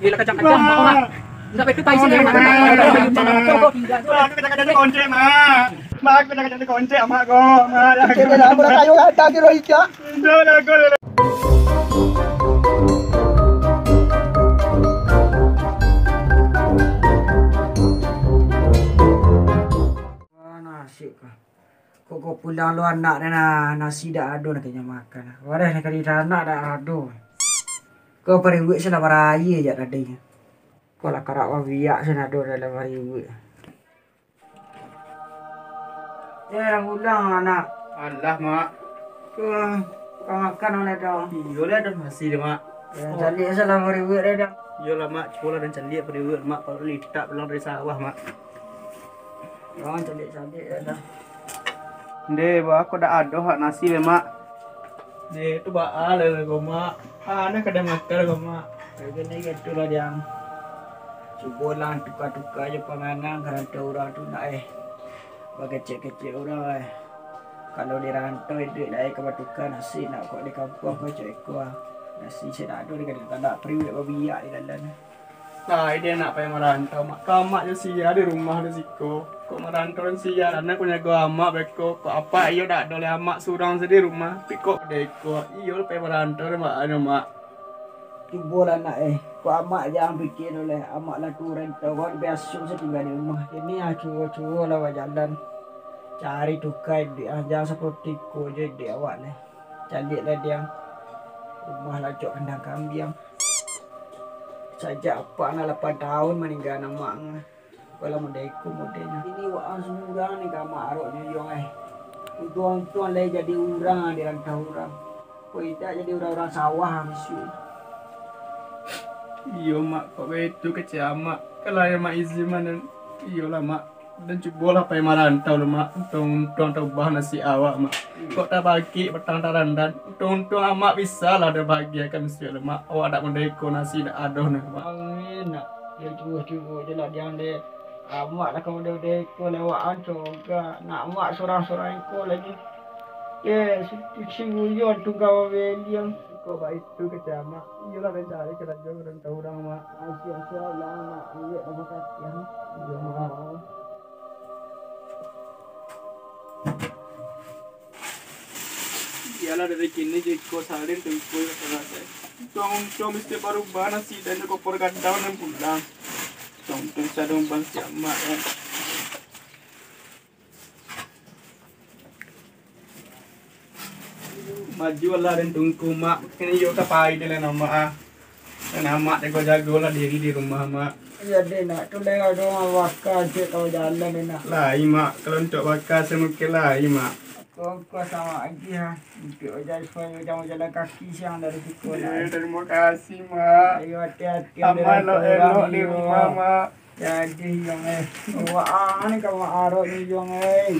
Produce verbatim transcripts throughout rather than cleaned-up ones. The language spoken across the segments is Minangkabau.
Yelah, kacang-kacang, Mak. Ndak baik tu, tai sini, Mak. Mak, aku kacang-kacang di koncek, Mak. Mak, aku kacang-kacang di koncek, Mak, ko. Mak, ya. Kita nak mula kayu kata di Rohika. Ndak, ndak, aku Ah, nasib ko. Kok ko pulang lo anak den, nah, nasi dak ado nak kenyang makan. Wadah nak kali anak dak ado. Ko pariwik salah baraya jak tadi. Ko lah karak babiak sanado dalam pariwik. Eh, pulang anak. Alah, Mak. Ko, ko makan oleh dah. Iyo lah, dah nasi dah, Mak. Eh, caliak salah pariwik dah, dah. Iyolah, Mak. Cubolah den caliak pariwik, Mak. Kalau litak pulang dari sawah, Mak. Urang caliak-caliak ya dah. Ndeh, bah, ko dak ado hak nasi be, Mak. Ndeh, tu baa lah ko, Mak. Anak kada makan ko, Mak. Kagak ni gitu lah, Diang. Cubolah tuka-tuka jo panganan ka rantau urang tu nak, eh. Bakecek-kecek urang, eh. Kalau di rantau iduik lai ka batuka nasi nak, kok di kampuang ko cek iko, ah. Nasi sadak ado, di kada-kada pariwik babiak di dalam. Lai dek nak pai marantau, Mak. Ka amak jo sia di rumah di siko. Kok marantau den sia, anak ko nyago amak beko. Kok apak iyo dak ado lai, amak surang sajo di rumah. Tapi kok dek iko, iyo pai marantau dek mak, anu, Mak. Cubolah nak, eh. Kok amak jan pikia dulu lai. Amak lah tu rantau, kok biaso sajo tingga di rumah. Kini ah, cubo-cubolah bajalan. Cari tuka iduik ah, jan saperti ko jo iduik awak lai. Caliak lah, Diang. Rumah lah cok kandang kambiang. Sajak apak ang lapan taun maninggakan amak ang. Kok lah model iko modelnyo. Kini waang surang ni ka amak aroknyo, Yong, eh. Untuang-untuang lai jadi urang di rantau urang. Kok indak jadi urang-urang sawah bisuak. Iyo, Mak, kok baitu kecek amak. Kalau amak izin mah, iyolah, Mak. Den cubolah pai marantau lo, Mak. Untuang-untuang taubah nasib awak, Mak. Kok tabangkik batang tarandan. Untuang-untuang amak bisa lah den bahagiakan bisuak lo, Mak. Awak dak model iko nasi dak ado nah, Mak. Amin, nak. Yo cubo-cubo je lah, Diang, dek. Amak lah ka model-model iko lewat an coga. Nak amak surang-surang iko lagi. Eh, suci guyon tunggal babeliang. Kok baitu kecek amak. Iyolah, den cari karajo ka rantau urang, Mak. Ah, siap-siap lah, Mak. Iyo, terima kasih, ah. Iyo, Mak. Iyolah, dari kini jo iko salin tungkui rasa-rasa. Untuang-untuang mesti barubah nasi den jo kopor gadang den pulang. Untuang-untuang sadang bang siap mak, eh. Maju lah den tungku, Mak. Kini iyo ka pai dek lah, Mak, ah. Dan amak jago-jagolah diri di rumah, Mak. Iyo, dek, nak. Tu lai ado baka cek kalau jalan, dek, nak. Lai, Mak. Kalau untuak baka, samungkin lai, Mak. Kongkos amak agiah, ha. Untuak ojai supayo jan bajalan kaki siang dari siko, nak. Eh, terima kasih, Mak. Ayo, hati-hati, amak elok-elok di rumah, Mak. Jadi, Yong, eh. Waang ni ka mak arok ni, Yong, eh.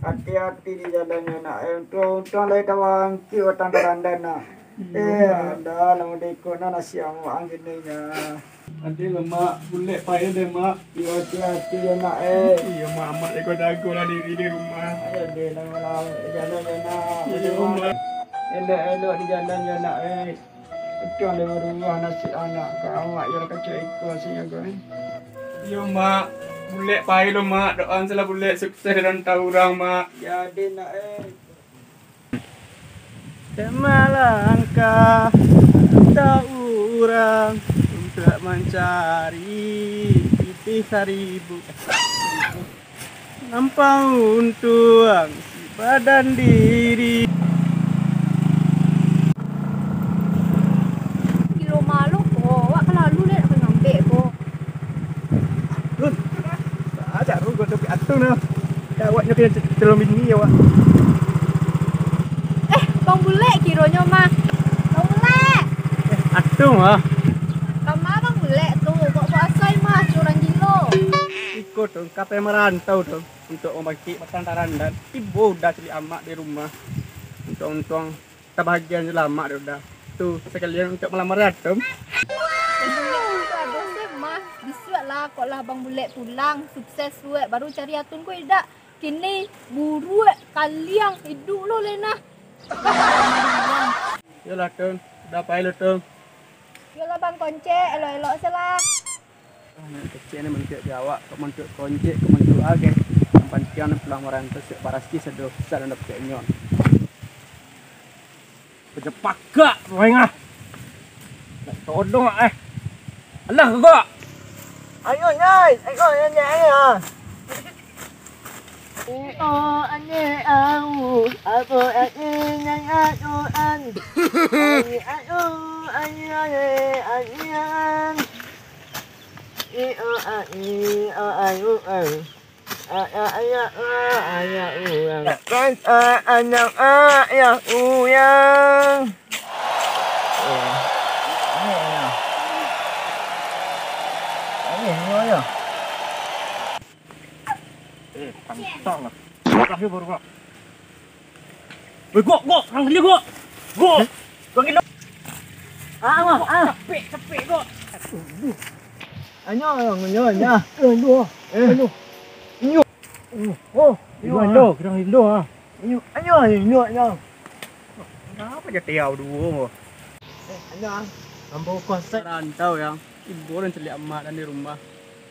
Hati-hati di jalan, yo, nak, eh. Untuang-untuang lai tabangkik batang tarandan, nak. Iyo, eh, Mak. Alah, lah mudeko, nah, nasi amak ang kini, nah. Ade lah, Mak. Bulek pai deh, Mak. Iyo, hati-hati, yo, nak, eh. Iyo, Mak. Amak jago-jagolah diri di rumah. Ayo, deh, lamo-lamo. Jalan, yo, nak. Iyo, Mak. Elok-elok di jalan, yo, nak, eh. Untuang dek barubah nasib anak ka amak, yo lah kacau iko nasibnyo ko, eh. Iyo, Mak. Bulek pai lo, Mak. Doa salah bulek sukses dalam tau urang, Mak. Jadi, nak, eh. Dak malangkah tau urang untuak mancari pitih saribu. Nampang untuang si badan diri. Gilo malu ko, awak ka lalu dek nak ka ngambek ko. Tun, baa caro ko dompet Atun nah. Awaknyo kena calon bini awak. Eh, Bang Bulek kironyo mah. Bang Bulek. Eh, Atun ah. Kama Bang Bulek tu, buek puaso mah, surang gilo. Iko tu, ka pai marantau tu. Untuak mambangkik batang tarandan. Tibo udah caliak amak di rumah. Untuang-untuang tabahagiaan jo lah amak dek udah. Tu, sakalian untuak malamar Atun. Aduh, se mah. Bisuak lah, kok lah Bang Bulek pulang. Sukses suek, baru cari Atun ko idak. Kini buruak, kaliang, iduik lo lai nah. Yolah, Tun. Udah pai lo, Tun. Yolah Bang Koncek, elok-elok se lah. Ah, anak kecek ni mantuak di awak, kok mantuak koncek, kok mantuak ageh. Yang pantiang ni pulang marantau, siap barasih sado, susah dan dapek nyon. Kejepakak, main ah. Nak todong ah, eh. Alah, kagak. Ayo, Nyai. Ayo, Nyai, Nyai, ah. Iyo, ane au, apo ane nyang aduan. Ayo, ayo, ayo, ayo, ayo. Iyo, ayo, ayo, ayo. Ayo, ayo, ayo, ayo, urang. Kan, ah, anak, ah, ya, urang. Eh, ini, ini. Ini, ini, ini. Eh, pantang lah. Terakhir baru, Kak. Weh, Gok, Gok, urang gilo, Gok. Gok. Urang gilo. Ah, ah, ah. Capek, capek, Gok. Anyo, anyo, anyo. Eh, anyo. Eh. Anyo. Anyo. Oh, anyo, anyo, urang gilo, ah. Anyo, anyo, anyo, anyo. Kenapa jadi tiau duo? Eh, anyo, ah. Ambo konsep. Rantau, yang. Ibo den caliak amak den di rumah.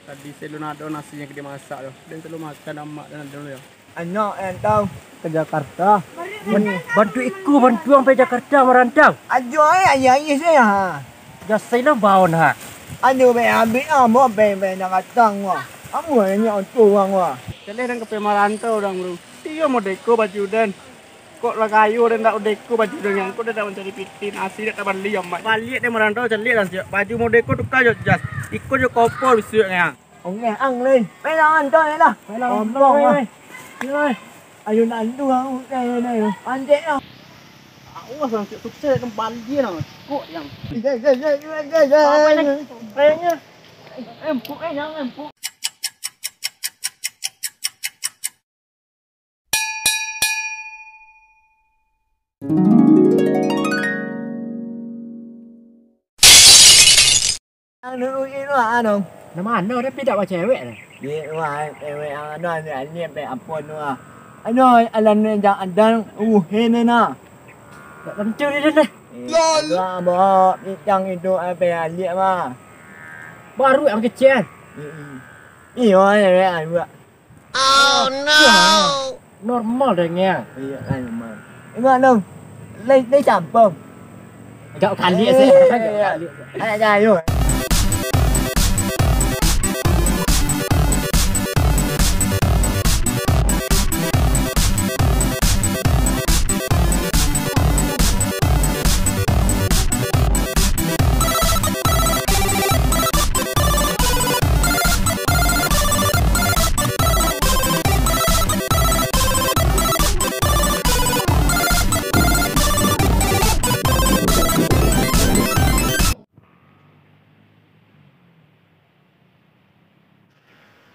Tadi se alun ado nasi nan ka dimasak tu. Den selalu makan amak den ado tu, ya. Anyo, eh, tau. Ka Jakarta. Ban-, bantu iko, bantu ang pai Jakarta marantau. Ajo, eh, ayo, ayo, se, ha. Jasai lah baon, ha. Aduh, be, abih, ah, mo, be, be, nak datang, wah. Amu, eh, nyo, tu, wang, wah. Caleh den ka pai marantau, dang, bro. Iyo, modeko baju den. Kok lah kayo den dak modeko baju den, kok den dak mancari pitih, nasi dak tabali, amak. Baliak den marantau, caliak lah, siap. Baju modeko tuka jo jas. Iko jo kopor, bisuak, ya. Ongeh ang lai. Pai lah, antoi lah. Pai lah, Ompong lah. Pai, pai. Ayo, nandu aku, eh, eh, eh. Anjek lah. Awas lah, cik sukses, kan baliak lah. Kok yang. Jai, jai, jai, jai, jai. Apa ni? Kayaknya. Empuk, eh, jangan empuk. Anu, inu, anu. Nan mano, tapi dak bacewek tu? Di rumah, cewek, anu, anu, anu, apo tu, ah. Anu, alam ni jangan adang, uh, ini, nah. Dak tentu ni, dah, dah. Eh, ado, ah, bawa pisang itu, ah, pai aliak, mah. Baru yang kecil. Mm-mm. Iyo, cewek, anu, ah. Oh, no. Normal deh, Ngiang. Iyo, kan, normal. Ingat dong. Lai, lai campur. Agak kali se, agak kali se. Anak jayo.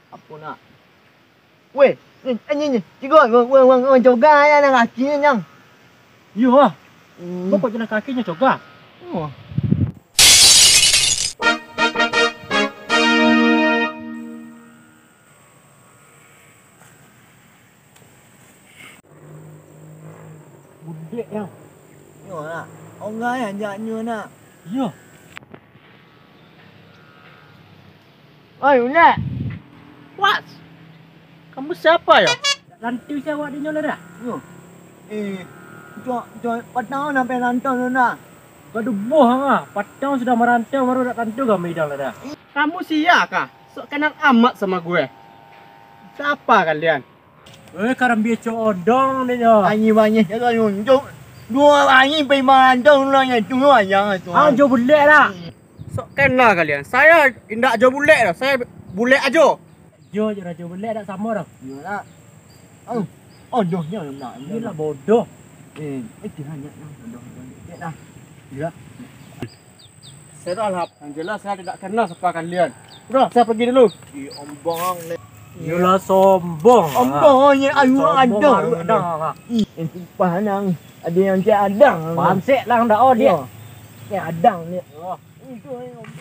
Apo nak? Weh, ni, ni, ni, tigo, wang, wang, wang, wang, coga ya, nan kaki ni, nyang. Iyo, ah. Hmm. Kok jalan kaki nyo coga? Oh. Budek, ya. Iyo, nak. Onggai anjaknyo, nak. Iyo. Oi, Unek. What? Kamu siapa, ya? Ranti siapa dinyo lah dah? Yo. Eh, cok, cok, patang sampai rantau tu nah. Gaduh boh, ah. Patang sudah marantau, baru dak tantu kami dah lah dah. Kamu sia kah? Sok kenal amat sama gue. Siapa kalian? Eh, karambia codong deh nyo. Anjing banyak, ya, nunjuk. Dua anjing pai marantau lah, ya, tu lah, ya, tu. Ah, jo bulek lah. Sok kenal kalian. Saya indak jo bulek dah. Saya bulek ajo. Jo, jo, jo bulek dak samo dah. Iyolah. Oh, oh, doh nyo nak. Iyolah bodoh. Eh, eh, dia hanya nak bodoh. Dia dah. Iya. Serahlah, yang jelas saya tidak kenal siapa kalian. Udah, saya pergi dulu. Ih, ombong, le. Iyolah sombong. Ombong, ye, ayu ada. Ih, eh, sumpah nang. Ada yang cak adang. Pansek lah, ndak, oh, dia. Iya. Cak adang dia. Oh. Itu, eh, ombong.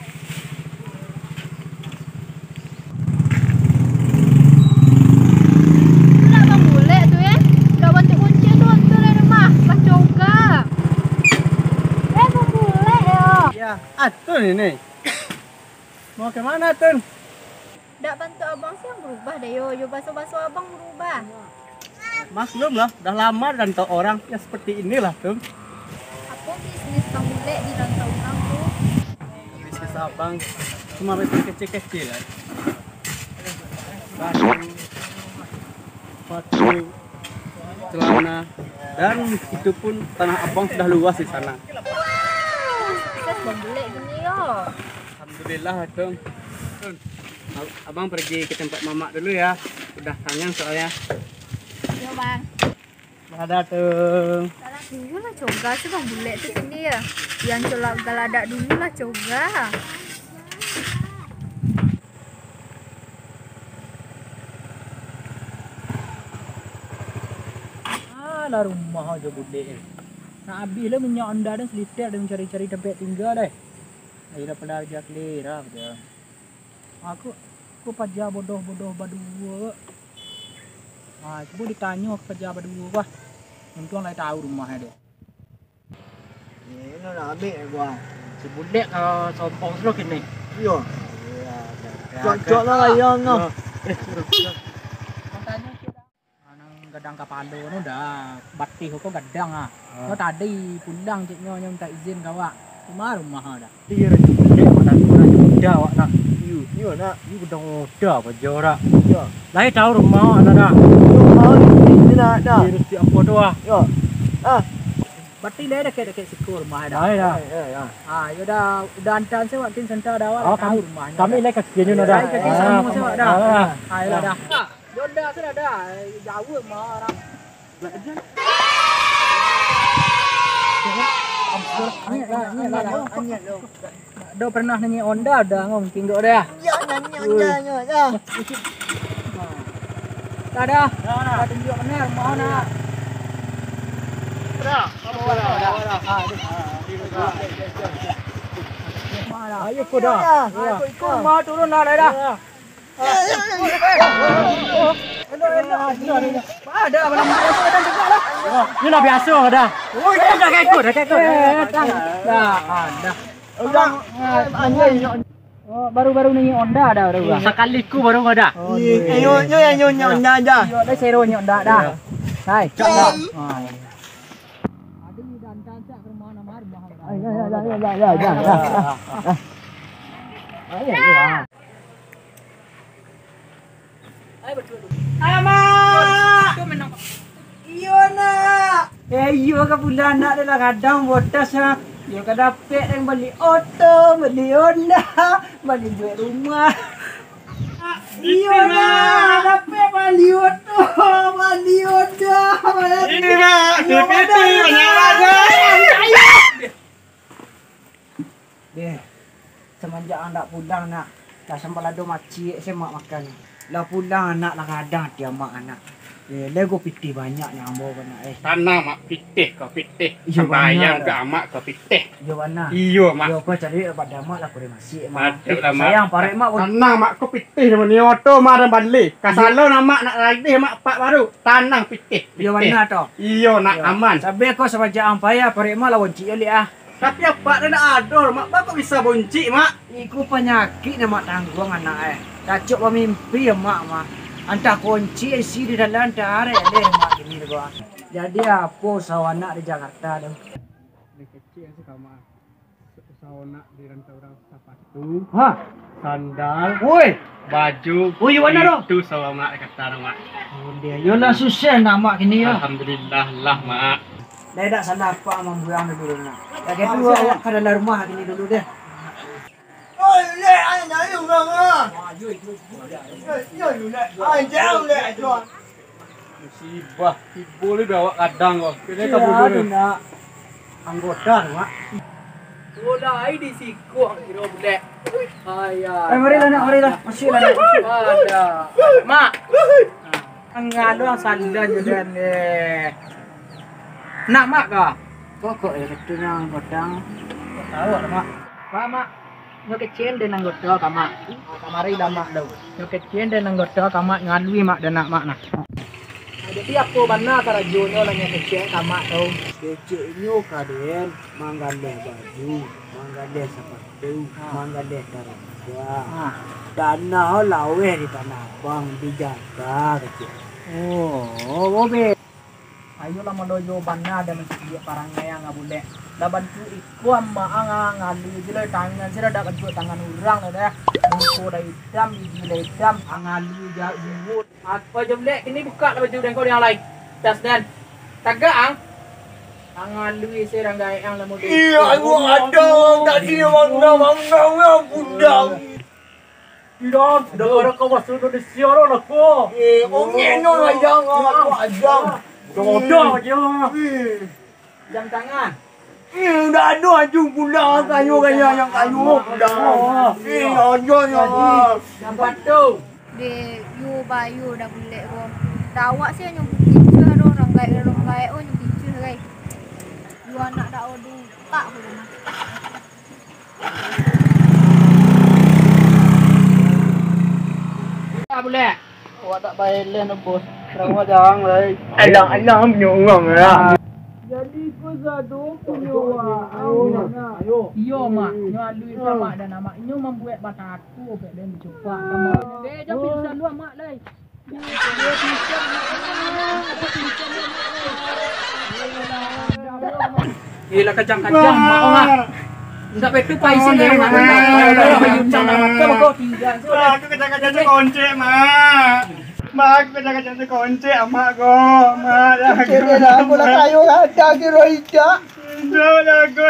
Itulah Bang Bulek tu, eh. Dah bantuak kunci tu, tu dari rumah. Lah coga. Eh, Bang Bulek, yo. Iya. Ah, tu. Ini. Mau ke mana, Tun? Dak, bantuak abang sih yang berubah deh, yo. Yo, baso-baso abang berubah. Maklum lah, dah lama di rantau orang, ya seperti inilah, Tun. Apo bisnis Bang Bulek di rantau urang tu? Bisnis abang cuma bisnis kecil-kecilan. Baju, sepatu, celana, dan itu pun tanah abang sudah luas di sana. Sukses Bang Bulek gini yo. Alhamdulillah, Tung. Tung, ab-, abang pergi ke tempat mamak dulu ya. Udah kangen soalnya. Yo, Bang. Dadah, Tung. Salah dulu lah coga sih Bang Bulek tu sini ya. Yang colak galadak dulu lah coga. Alah, rumah aja Bulek. Nak habis lah minyak Honda dan seliter dan cari-cari tempat tinggal deh. Ayolah, pala kerja kelera aja. Aku, aku paja bodoh-bodoh baduo. Ha, cubo ditanyo ka paja baduo, bah. Untuang lai tahu rumah dia. Ino nak ambil gua. Si Bulek ka sompong selo kini. Iyo. Cocok lah ayam no. Nang gadang kapalo no dah, batih ko gadang ah. Ko tadi pulang ceknyo, nyo minta izin ka awak. Cuma rumah dah. Iyo, rezeki awak dah. Iyo, iyo nak. Iyo gadang oda aja dak. Iyo. Lai tahu rumah awak dah. Iyo, rumah awak di sini nak dah. Iyo, rezeki apo tu ah. Iyo. Ah. Berarti lai dakek-dakek siko rumah dah. Lai dah. Ah, yo dah, udah antan se awak kin santa dah awak. Oh, tahu rumah nyo kami dah. Lai kaki nyo dah. Lai kaki samo se awak dah. Ah, yo dah. Yo dah, sudah dah. Jauh mah orang. Dah pernah nyanyi Honda dah ngau tinggal dah. Yo nyanyi Honda nyo dah. Dah dah. Dah tunjuk benar mau nak. Dah. Ayo ko dah. Ayo ko mau turun dah dah. Ini lah biaso dah. Oh, dah kaikut, dah kaikut. Dah, dah. Oh, baru-baru ni Honda dah baru. Sakali ku baru ada. Iyo, iyo, iyo, iyo, Honda aja. Iyo, dah sero nyo Honda dah. Hai. Aduh, dah antan cak ke rumah nama rumah. Ayo, ayo, ayo. Amak! Iyo, nak! Eh, iyo ka pulang anak tu lah kadang botas ah. Iyo ka dapek deng bali oto, bali Honda, bali duit rumah. Iyo, nak! Dapek bali oto, bali Honda, bali. Ini, nak, D P T banyak banyak. Deh, semenjak ang dak pulang, nak, lah sampai lado macik se mak makan. Lah pulang anak lah kadang ati amak anak. Eh, lego pitih banyak nyo ambo ko nak, eh. Tanang mak pitih ko pitih. Iyo, sambayang bana, ka amak ko pitih. Iyo, bana. Iyo, mak. Iyo, ko cari dapat damak lah kurang masih, mak. Patut lah, mak. Sayang parek mak. Tanang mak ko pitih namo nio to mak dan balik. Kasalo nak mak nak lagi mak pak baru. Tanang pitih. Iyo, pitih. Bana to. Iyo, nak aman. Sampai ko semenjak ang payah parek mak lah wancik yo liak ah. Tapi apak dah nak ado, Mak. Baa kok bisa boncik, Mak? Iko panyakik nan Mak tangguang, anak eh. Cacok bamimpi, Mak, mah. Antah kunci isi di dalam, antah arek deh, Mak, kini tu, Mak. Jadi, apo usaho anak di Jakarta tu? Dari kecik asa ka, Mak. Usaho anak di rantau urang, sapatu. Ha? Sandal. Woi. Baju. Oh, iyo, bana tu. Itu usaho anak di Jakarta tu, Mak. Oh, dia. Yolah, susah nak, Mak, kini, yo. Alhamdulillah lah, Mak. Lai dak salah apak mambuang dulu, nak. Lagi tu, awak ka dalam rumah kini dulu deh. Oi, lek, ai, naik urang ah. Yo, yo, lek. Ai, jauh, lek, ai, tuan. Musibah, tibo ni awak kadang ko. Kena kabur dulu. Nak. Anggota tu, Mak. Mulai di siko kiro bulek. Ayah. Eh, marilah, nak, marilah. Masuklah, nak. Ada. Mak. Anggaluang salah je kan, eh. Nak, Mak, kah? Pokok ya, itu yang godang. Tahu lah, Mak. Mak, Mak. Nyo kecil den anggota ka, Mak. Kamari lah, Mak, tu. Nyo kecil den anggota ka, Mak, ngalui, Mak, dan nak, Mak, nah. Ada Tapi apo bana karajonyo nan nyo kecek ka Amak tu? Keceknyo ka den manggaleh baju, manggaleh sapatu, ha, manggaleh tarangga, ha, tanah laweh di Tanah Abang dijaga kecek. Oh, oh, be. Ayolah, malojo bana den mancaliak parangai ang, Bulek. Lah bantuak iko amak ang, ang ngalui se lah tangan, se lah dak bantuak tangan urang lah dah. Muko lah itam, gigi lah itam, ang ngalui jauah juo. Apo jo, Bulek, kini bukaklah baju den ko, den alai. Tas den. Tagak ang. Ang ngalui se urang gaek ang lah model. Iyo, ayo ada tadi mangga-mangga pulang. Tidak, tidak ada kawasan Indonesia lah, lah ko. Eh, ongek no ayang, aku ayang. Jodoh aja. Eh. Jam tangan. Eh, dah ada aju pulang, kayu kaya yang kayu pulang. Eh, aja ya. Jam patung. Dek, yo bayo dah bulek ko. Dah awak se nyo kicuah do, ranggaik-ranggaik o nyo kicuah gai. Yo anak dak ado utak ko mah. Bulek. Awak dak baeleh no, Bos. Awak jarang lai. Alang-alang punyo urang lah. Jadi ko sado punyo waang. Iyo, Mak. Nyo alui se, Mak, dan Amak. Inyo mambuek batako pek den cupak. Eh, jan pingsan lu, Amak, lai. Iyolah, kajang-kajang, Mak, Mak. Indak betul, Pak, isi ni, Mak. Mak, Mak, Mak, Mak, Mak, Mak, Mak, tingga. Mak, aku kajang-kajang takoncek, Mak. Mak, aku kajang-kajang takoncek, Amak ko. Mak, aku lah kayo, ada kiro ijak. Indak lah, aku.